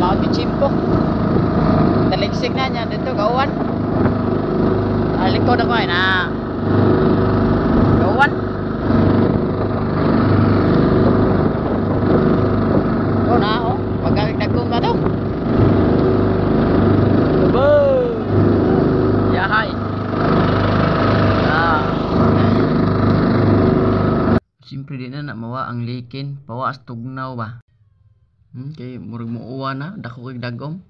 Laot yung chimpo. Taliksik na niya dito kauwan. Ah, likod ako ay na. Kauwan. Oh na oh, pagkagdagkong ka to. Aba. Yahay. Ah. Siyempre di na na mawa ang likin, pawa as tugnaw ba. Kay murag mo uwan na, dako kay dagom.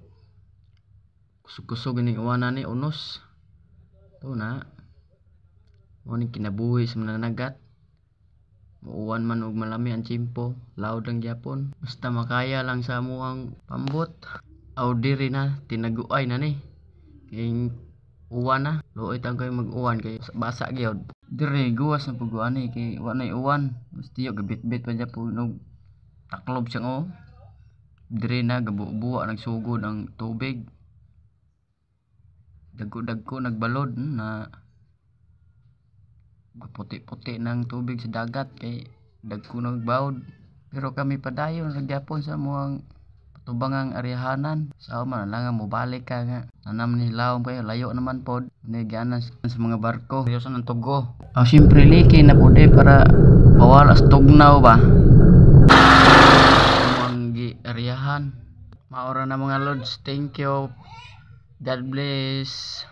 Kusog-kusog ining uwan na ni unos. To na. Mo ning kinabuhi sa mananagat. Muuwan man og malami ang tiyempo, lawd lang gyapon. Basta makaya lang sa amuang pambot. Aw diri na tinaguay na ni. Kay uwan na, luoy taon kayo mag-uwan kay basa gyud. Diri guwas na pud ani kay wa nay uwan. Mas tiyo gabitbit pa gyapon og taklob siyang oh. Diri na gabubuwa nagsugod ang tubig. Dagko-dagko nagbalod na puti-puti ng tubig sa dagat kay dagko nagbawod. Pero kami padayon ra gyapon sa amuang patubangang arihanan. Sa man lang mobalik ka nga nanam ni lawom kayo, layo naman pod ni gianan sa mga barko. Seryoso ng tugo. Ah, siyempre liki na pod eh para pawala sa tugnaw ba. Amuang gi ariyahan. Maora na mga lods. Thank you. God bless.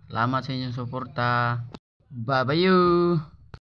Salamat sa inyong suporta. Bye-bye you.